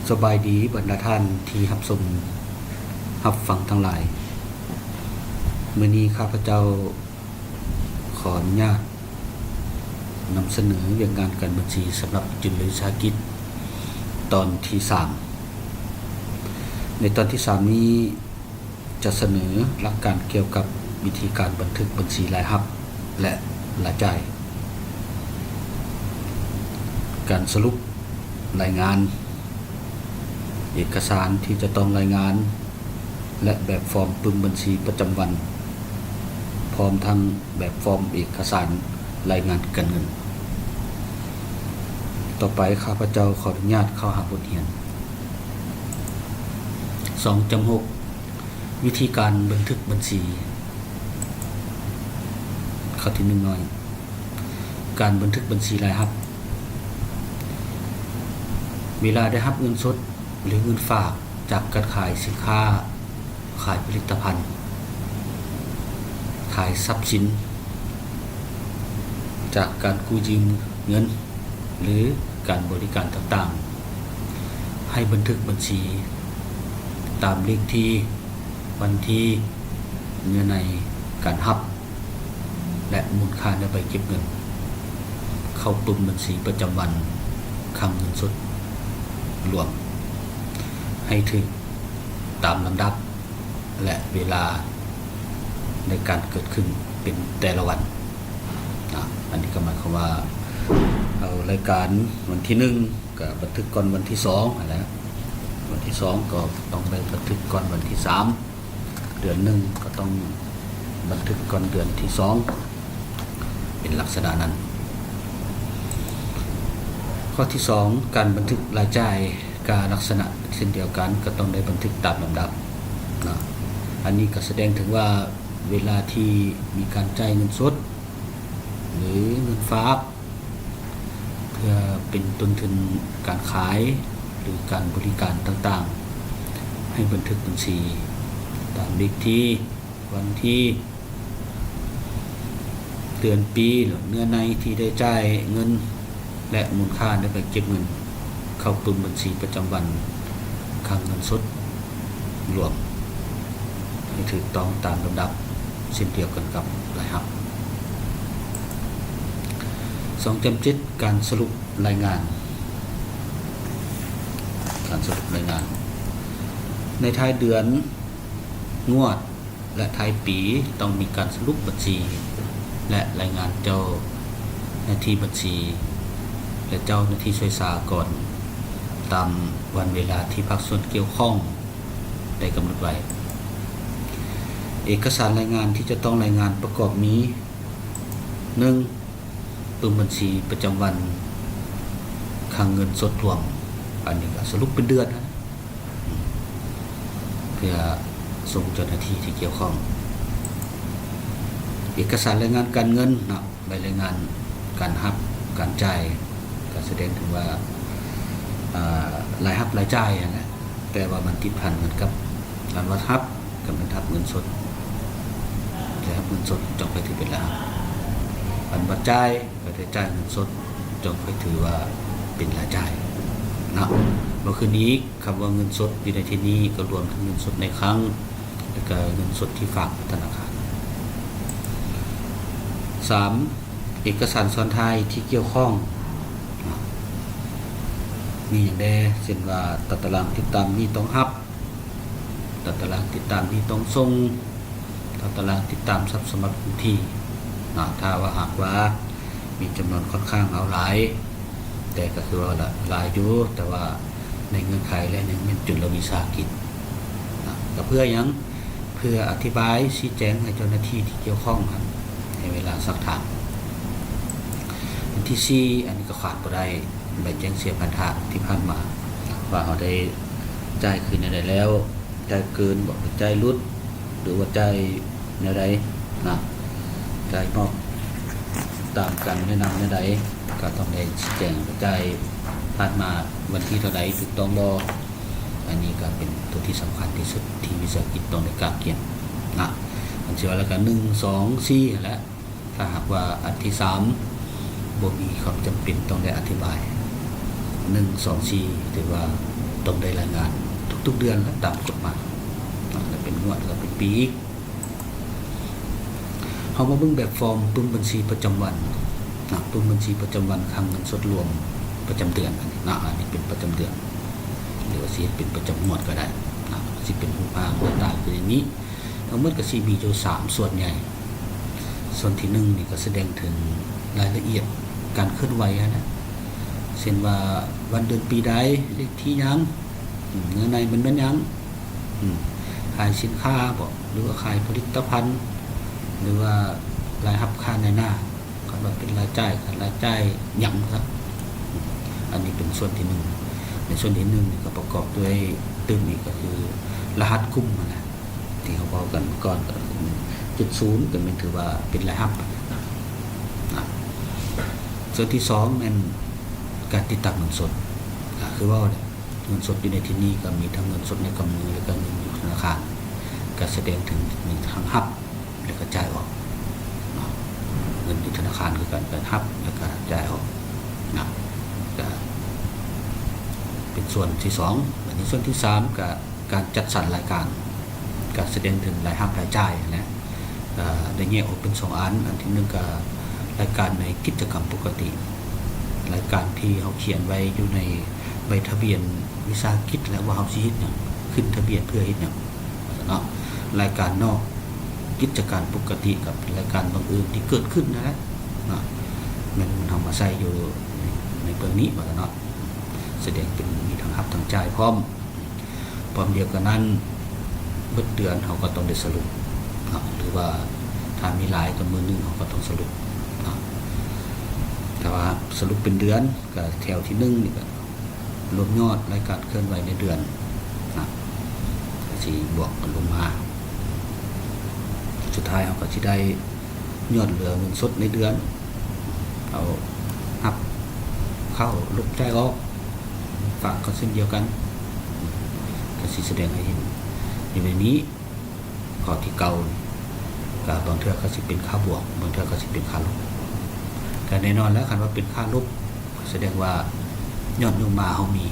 ສະບາຍດີບັນດາທ່ານທີ່ຮັບຊົມຮັບຟັງທັງຫຼາຍ. ມື້ນີ້ຂ້າພະເຈົ້າຂໍອະນຸຍາດນຳສະເໜີວຽກງານການບັນຊີສຳລັບຈຸລະວິສາຫະກິດຕອນທີສາມ. ໃນຕອນທີສາມນີ້ ຈະສະເໜີຫຼັກການກ່ຽວກັບວິທີການບັນທຶກບັນຊີລາຍຮັບ ແລະ ລາຍຈ່າຍ, ການສະຫຼຸບລາຍງານ, ເອກະສານທີ່ຈະຕ້ອງລາຍງານ ແລະ ແບບຟອມປຶ້ມບັນຊີປະຈຳວັນ, ພ້ອມທັງແບບຟອມເອກະສານລາຍງານການເງິນ. ຕໍ່ໄປ ຂ້າພະເຈົ້າຂໍອະນຸຍາດເຂົ້າຫາບົດຮຽນ. ສອງຈຸດຫົກ ວິທີການບັນທຶກບັນຊີ. ຂໍ້ທີໜຶ່ງນ້ອຍ ການບັນທຶກບັນຊີລາຍຮັບ. ເວລາໄດ້ຮັບເງິນສົດ ຫຼື ເງິນຝາກຈາກການຂາຍສິນຄ້າ, ຂາຍຜະລິດຕະພັນ, ຂາຍຊັບສິນ, ຈາກການກູ້ຢືມເງິນ ຫຼື ການບໍລິການຕ່າງໆ, ໃຫ້ບັນທຶກບັນຊີຕາມເລກທີ, ວັນທີ, ເນື້ອໃນການຮັບ ແລະ ມູນຄ່າໃນໃບເກັບເງິນ ເຂົ້າປຶ້ມບັນຊີປະຈຳວັນຄັງເງິນສົດລວມ ໃຫ້ຖືກຕາມລຳດັບ ແລະ ເວລາໃນການເກີດຂຶ້ນເປັນແຕ່ລະວັນ. ອາ ອັນນີ້ກໍໝາຍຄວາມວ່າ ເອົາລາຍການວັນທີໜຶ່ງກໍບັນທຶກກ່ອນວັນທີສອງຫັ້ນແຫຼະ, ວັນທີສອງກໍຕ້ອງໄດ້ບັນທຶກກ່ອນວັນທີສາມ, ເດືອນໜຶ່ງກໍຕ້ອງບັນທຶກກ່ອນເດືອນທີສອງ ເປັນລັກສະນະນັ້ນ. ຂໍ້ທີສອງ ການບັນທຶກລາຍຈ່າຍກໍລັກສະນະເຊັ່ນດຽວກັນ, ກໍຕ້ອງໄດ້ບັນທຶກຕາມລຳດັບເນາະ. ອັນນີ້ກໍສະແດງເຖິງວ່າເວລາທີ່ມີການຈ່າຍເງິນສົດ ຫຼື ເງິນຝາກ ເພື່ອເປັນຕົ້ນທຶນການຂາຍ ຫຼື ການບໍລິການຕ່າງໆ ໃຫ້ບັນທຶກບັນຊີຕາມເລກທີ, ວັນທີ, ເດືອນ, ປີ ແລະ ເນື້ອໃນທີ່ໄດ້ຈ່າຍເງິນ ແລະ ມູນຄ່າໃນໃບເກັບເງິນ ເຂົ້າປຶ້ມບັນຊີປະຈຳວັນຄັງເງິນສົດລວມ ໃຫ້ຖືກຕ້ອງຕາມລຳດັບເຊັ່ນດຽວກັນກັບລາຍຮັບ. ສອງຈຸດເຈັດ ການສະຫຼຸບລາຍງານ. ການສະຫຼຸບລາຍງານ ໃນທ້າຍເດືອນ, ງວດ ແລະ ທ້າຍປີ ຕ້ອງມີການສະຫຼຸບບັນຊີ ແລະ ລາຍງານເຈົ້າໜ້າທີ່ບັນຊີ ແລະ ເຈົ້າໜ້າທີ່ຊ່ວຍສາກອນ ຕາມວັນເວລາທີ່ພາກສ່ວນກ່ຽວຂ້ອງໄດ້ກຳນົດໄວ້. ເອກະສານລາຍງານທີ່ຈະຕ້ອງລາຍງານປະກອບມີ ໜຶ່ງ ປຶ້ມບັນຊີປະຈຳວັນຄັງເງິນສົດລວມ, ອັນນີ້ກໍສະຫຼຸບເປັນເດືອນຫັ້ນນະ ເພື່ອສົ່ງເຈົ້າໜ້າທີ່ທີ່ກ່ຽວຂ້ອງ. ເອກະສານລາຍງານການເງິນເນາະ, ໃບລາຍງານການຮັບການຈ່າຍ ກໍສະແດງເຖິງວ່າ ອາ ລາຍຮັບລາຍຈ່າຍຫັ້ນແຫຼະ, ແຕ່ວ່າມັນຕິດພັນກັນກັບອັນວ່າຮັບ ກໍແມ່ນຮັບເງິນສົດ, ໄດ້ຮັບເງິນສົດຈັ່ງຄ່ອຍຖືເປັນລາຍຮັບ, ອັນວ່າຈ່າຍ ກໍໄດ້ຈ່າຍເງິນສົດ ຈັ່ງຄ່ອຍຖືວ່າເປັນລາຍຈ່າຍເນາະ. ບໍ່ຄືນອີກ, ຄຳວ່າເງິນສົດຢູ່ໃນທີ່ນີ້ກໍລວມທັງເງິນສົດໃນຄັງ ແລະ ກໍເງິນສົດທີ່ຝາກຢູ່ທະນາຄານ. ສາມ ເອກະສານຊ້ອນທ້າຍທີ່ກ່ຽວຂ້ອງເນາະ, ມີຫຍັງແດ່? ເຊັ່ນວ່າ ຕາຕະລາງຕິດຕາມໜີ້ຕ້ອງຮັບ, ຕາຕະລາງຕິດຕາມໜີ້ຕ້ອງສົ່ງ, ຕາຕະລາງຕິດຕາມຊັບສະບັບຄົງທີ່ເນາະ. ຖ້າວ່າຫາກວ່າມີຈຳນວນຂ້ອນຂ້າງເອົາຫຼາຍ, ແຕ່ກໍຄືວ່າລະ ຫຼາຍຢູ່, ແຕ່ວ່າໃນເງື່ອນໄຂ ແລະ ຍັງແມ່ນຈຸລະວິສາຫະກິດເນາະ. ກໍເພື່ອຫຍັງ? ເພື່ອອະທິບາຍຊີ້ແຈງໃຫ້ເຈົ້າໜ້າທີ່ທີ່ກ່ຽວຂ້ອງຫັ້ນ ໃຫ້ເວລາຊັກຖາມ. ອັນທີສີ່ ອັນນີ້ກໍຂາດບໍ່ໄດ້ ໃບແຈ້ງເສຍພັນທະທີ່ຜ່ານມາ ວ່າເຮົາໄດ້ຈ່າຍຄືນແນວໃດແລ້ວ, ຈ່າຍເກີນບໍ ຫຼື ຈ່າຍຫຼຸດ ຫຼືວ່າຈ່າຍແນວໃດນະ, ຈ່າຍນອກຕາມການແນະນຳແນວໃດ ກໍຕ້ອງໄດ້ຊີ້ແຈງວ່າຈ່າຍຜ່ານມາວັນທີເທົ່າໃດ ຖືກຕ້ອງບໍ່. ອັນນີ້ກໍເປັນຕົວທີ່ສຳຄັນທີ່ສຸດທີ່ວິສາຫະກິດຕ້ອງໄດ້ກະກຽມນະ. ອັນທີ່ວ່າແລ້ວກໍ ໜຶ່ງ ສອງ ສີ່ ຫັ້ນແຫຼະ. ຖ້າຫາກວ່າອັນທີສາມບໍ່ມີຄວາມຈຳເປັນຕ້ອງໄດ້ອະທິບາຍ ໜຶ່ງ ສອງ ສີ່ ຖືວ່າ ຕ້ອງໄດ້ລາຍງານທຸກໆເດືອນ ແລະ ຕາມກົດໝາຍ ແລະ ເປັນງວດ ແລະ ເປັນປີອີກ. ເຮົາມາເບິ່ງແບບຟອມປຶ້ມບັນຊີປະຈຳວັນ ນະ ປຶ້ມບັນຊີປະຈຳວັນຄັງເງິນສົດລວມປະຈຳເດືອນ ອັນນີ້ນະ ອັນນີ້ເປັນປະຈຳເດືອນ ຫຼືວ່າຊິເຮັດເປັນປະຈຳງວດກໍໄດ້ນະ ຊິເປັນຮູບຮ່າງຕ່າງໆຄືຢ່າງນີ້. ທັງໝົດກໍຊິມີຢູ່ສາມສ່ວນໃຫຍ່. ສ່ວນທີໜຶ່ງນີ້ກໍສະແດງເຖິງລາຍລະອຽດການເຄື່ອນໄຫວຫັ້ນນະ ເຊັ່ນວ່າ ວັນເດືອນປີໃດ ເລກທີຫຍັງ ອາ ເນື້ອໃນມັນແມ່ນຫຍັງ ອາ ຂາຍສິນຄ້າບໍ ຫຼືວ່າຂາຍຜະລິດຕະພັນ ຫຼືວ່າລາຍຮັບຄ່ານາຍໜ້າ ຄັນວ່າເປັນລາຍຈ່າຍ ລາຍຈ່າຍຫຍັງຊະ. ອັນນີ້ເປັນສ່ວນທີໜຶ່ງ. ໃນສ່ວນທີໜຶ່ງນີ້ກໍປະກອບດ້ວຍຕື່ມອີກກໍຄືລະຫັດກຸ່ມຫັ້ນນະ ທີ່ເຮົາເວົ້າກັນກ່ອນກໍຄືເຈັດສູນ ກໍແມ່ນຖືວ່າເປັນລາຍຮັບນະ. ສ່ວນທີສອງແມ່ນການຕິດຕັ້ງເງິນສົດ ກໍຄືເວົ້າແຫຼະ ເງິນສົດຢູ່ໃນທີ່ນີ້ກໍມີທັງເງິນສົດໃນກຳມື ແລະ ກໍເງິນຢູ່ທະນາຄານ ກໍສະແດງເຖິງທັງຮັບ ແລະ ກໍຈ່າຍອອກເນາະ. ເງິນຢູ່ທະນາຄານຄືກັນ ກໍຮັບ ແລະ ກໍຈ່າຍອອກນະ ກໍເປັນສ່ວນທີສອງ. ບາດນີ້ສ່ວນທີສາມ ກໍການຈັດສັນລາຍການ ກໍສະແດງເຖິງລາຍຮັບລາຍຈ່າຍຫັ້ນແຫຼະ. ເອີ ໄດ້ແຍກອອກເປັນສອງອັນ ອັນທີໜຶ່ງກໍລາຍການໃນກິດຈະກຳປົກກະຕິ ລາຍການທີ່ເຮົາຂຽນໄວ້ຢູ່ໃນໃບທະບຽນວິສາຫະກິດ ແລະ ວ່າເຮົາຊິເຮັດຫຍັງ ຂຶ້ນທະບຽນເພື່ອເຮັດຫຍັງເນາະ. ລາຍການນອກກິດຈະການປົກກະຕິ ກໍເປັນລາຍການບັງເອີນທີ່ເກີດຂຶ້ນນັ້ນແຫຼະເນາະ ແມ່ນເຮົາມາໃສ່ຢູ່ໃນເບື້ອງນີ້ວ່າຊັ້ນເນາະ ສະແດງເປັນມີທັງຮັບທັງຈ່າຍພ້ອມ. ພ້ອມດຽວກັນນັ້ນ ເບິດເດືອນເຮົາກໍຕ້ອງໄດ້ສະຫຼຸບເນາະ ຫຼືວ່າຖ້າມີຫຼາຍກວ່າມື້ໜຶ່ງເຮົາກໍຕ້ອງສະຫຼຸບເນາະ. ຖ້າວ່າສະຫຼຸບເປັນເດືອນ ກໍແຖວທີໜຶ່ງນີ້ກໍລວມຍອດລາຍການເຄື່ອນໄຫວໃນເດືອນນະ ກໍຊິບວກກັນລົງມາ. ສຸດທ້າຍເຮົາກໍຊິໄດ້ ຍອດເຫຼືອເງິນສົດໃນເດືອນ ເອົາຮັບເຂົ້າລົບຈ່າຍອອກ ຝາກກໍເຊັ່ນດຽວກັນ ກໍຊິສະແດງໃຫ້ເຫັນຢູ່ໃນນີ້. ຂໍ້ທີເກົ້າ ກໍບາງເທື່ອກໍຊິເປັນຄ່າບວກ ບາງເທື່ອກໍຊິເປັນຄ່າລົບ. ກໍແນ່ນອນແລ້ວ ຄັນວ່າເປັນຄ່າລົບ ສະແດງວ່າຍອດຍົກມາເຮົາມີ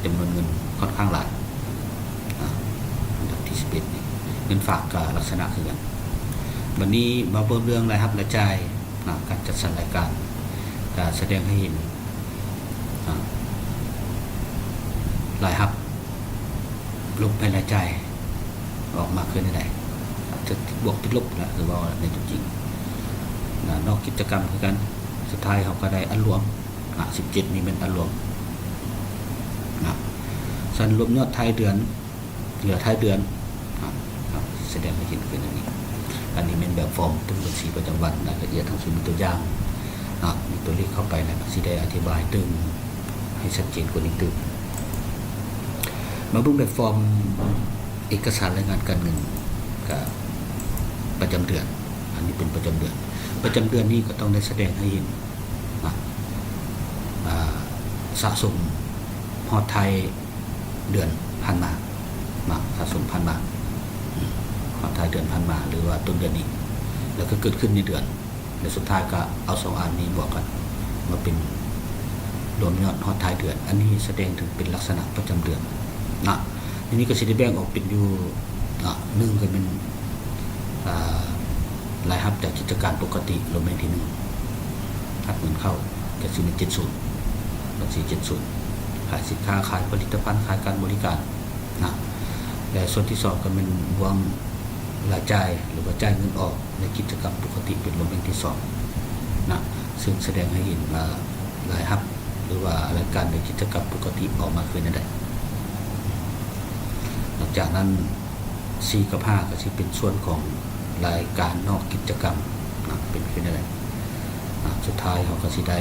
ຈຳນວນເງິນຂ້ອນຂ້າງຫຼາຍ ອາ ອັນດັບທີສິບເອັດນີ້ ເງິນຝາກກໍລັກສະນະຄືກັນ. ບັດນີ້ມາເບິ່ງເລື່ອງລາຍຮັບລາຍຈ່າຍ ອາ ການຈັດສັນລາຍການ ກໍສະແດງໃຫ້ເຫັນ ອາ ລາຍຮັບລົບໃຫ້ລາຍຈ່າຍ ອອກມາຄືແນວໃດ ຈະຕິດບວກຕິດລົບແຫຼະ ຄືເວົ້າໃນຕົວຈິງນະ. ນອກກິດຈະກຳຄືກັນ ສຸດທ້າຍເຮົາກໍໄດ້ອັນລວມນະ ສິບເຈັດນີ້ແມ່ນອັນລວມນະ. ສັນລວມຍອດທ້າຍເດືອນ ເຫຼືອທ້າຍເດືອນນະ ສະແດງໃຫ້ເຫັນຄືແນວນີ້. ອັນນີ້ແມ່ນແບບຟອມປຶ້ມບັນຊີປະຈຳວັນ ລາຍລະອຽດເຮົາຊິມີຕົວຢ່າງນະ ມີຕົວເລກເຂົ້າໄປ ແລ້ວກໍຊິໄດ້ອະທິບາຍຕື່ມໃຫ້ຊັດເຈນກວ່ານີ້ຕື່ມ. ມາເບິ່ງແບບຟອມເອກະສານລາຍງານການເງິນ ກະປະຈຳເດືອນ ອັນນີ້ເປັນປະຈຳເດືອນ. ປະຈຳເດືອນນີ້ກໍຕ້ອງໄດ້ສະແດງໃຫ້ເຫັນນະ ອາ ສະສົມຮອດທ້າຍເດືອນຜ່ານມານະ ສະສົມຜ່ານມາ ຮອດທ້າຍເດືອນຜ່ານມາ ຫຼືວ່າຕົ້ນເດືອນນີ້ ແລ້ວກໍເກີດຂຶ້ນໃນເດືອນ ແລະ ສຸດທ້າຍກໍເອົາສອງອັນນີ້ບວກກັນມາເປັນລວມຍອດຮອດທ້າຍເດືອນ. ອັນນີ້ສະແດງເຖິງເປັນລັກສະນະປະຈຳເດືອນນະ. ໃນນີ້ກໍຊິໄດ້ແບ່ງອອກເປັນຢູ່ ອາ ໜຶ່ງກໍແມ່ນ ອາ ລາຍຮັບຈາກກິດຈະການປົກກະຕິ ລວມແຫ່ງທີໜຶ່ງ ຮັບເງິນເຂົ້າ ກໍຊິແມ່ນເຈັດສູນ ບັນຊີເຈັດສູນ ຂາຍສິນຄ້າ ຂາຍຜະລິດຕະພັນ ຂາຍການບໍລິການນະ. ແລະ ສ່ວນທີສອງກໍແມ່ນບ່ວງລາຍຈ່າຍ ຫຼືວ່າຈ່າຍເງິນອອກ ໃນກິດຈະກຳປົກກະຕິເປັນລວມແຫ່ງທີສອງນະ ຊຶ່ງສະແດງໃຫ້ເຫັນວ່າລາຍຮັບ ຫຼືວ່າລາຍການໃນກິດຈະກຳປົກກະຕິອອກມາຄືແນວໃດ. ຫຼັງຈາກນັ້ນ ສີ່ກັບຫ້າກໍຊິເປັນສ່ວນຂອງລາຍການນອກກິດຈະກຳນະ ເປັນຄືແນວໃດນະ. ສຸດທ້າຍເຮົາກໍຊິໄດ້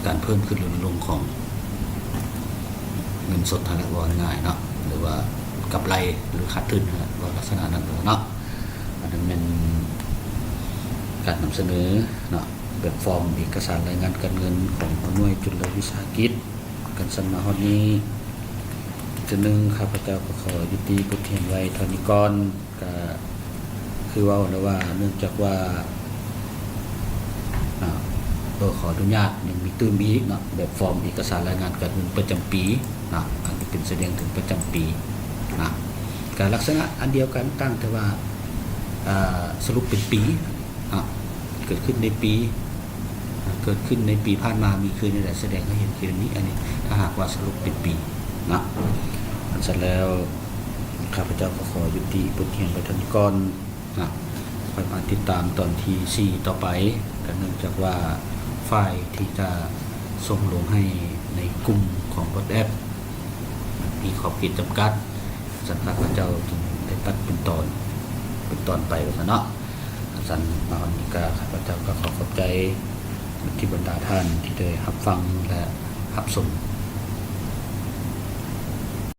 ການເພີ່ມຂຶ້ນຫຼືລົງຂອງເງິນສົດຫັ້ນແຫຼະ ເວົ້າງ່າຍໆເນາະ ຫຼືວ່າກຳໄລ ຫຼືຂາດທຶນຫັ້ນແຫຼະ ເວົ້າລັກສະນະນັ້ນເນາະ. ອັນນັ້ນແມ່ນການນຳສະເໜີເນາະ ແບບຟອມເອກະສານລາຍງານການເງິນຂອງຫົວໜ່ວຍຈຸນລະວິສາຫະກິດ. ກັນຊັ້ນມາຮອດນີ້ ເທື່ອໜຶ່ງ ຂ້າພະເຈົ້າກໍຂໍຍຸຕິບົດຮຽນໄວ້ເທົ່ານີ້ກ່ອນ. ກະຄືເວົ້າແລ້ວວ່າ ເນື່ອງຈາກວ່າ ອາ ກໍຂໍອະນຸຍາດ ຍັງມີຕື່ມອີກເນາະ ແບບຟອມເອກະສານລາຍງານການເງິນປະຈຳປີເນາະ ອັນນີ້ເປັນສະແດງເຖິງປະຈຳປີເນາະ ກະລັກສະນະອັນດຽວກັນ ຕ່າງແຕ່ວ່າ ອາ ສະຫຼຸບເປັນປີເນາະ ເກີດຂຶ້ນໃນປີ ເກີດຂຶ້ນໃນປີຜ່ານມາ ມີຄືນໃດ ສະແດງໃຫ້ເຫັນຄືນນີ້ ອັນນີ້ຖ້າຫາກວ່າສະຫຼຸບເປັນປີເນາະ. ຄັນຊັ້ນແລ້ວ ຂ້າພະເຈົ້າກໍຂໍຍຸຕິບົດຮຽນໄວ້ເທົ່ານີ້ກ່ອນເນາະ ຄ່ອຍມາຕິດຕາມຕອນທີສີ່ຕໍ່ໄປ ກໍເນື່ອງຈາກວ່າໄຟລ໌ທີ່ຈະສົ່ງລົງໃຫ້ໃນກຸ່ມຂອງ WhatsApp ມັນມີຂອບເຂດຈຳກັດ ຊັ້ນຂ້າພະເຈົ້າຈຶ່ງໄດ້ຕັດເປັນຕອນ ເປັນຕອນໄປວ່າຊັ້ນເນາະ. ຊັ້ນມາຮອດນີ້ກະ ຂ້າພະເຈົ້າກໍຂໍຂອບໃຈທີ່ບັນດາທ່ານທີ່ໄດ້ຮັບຟັງ ແລະ ຮັບຊົມ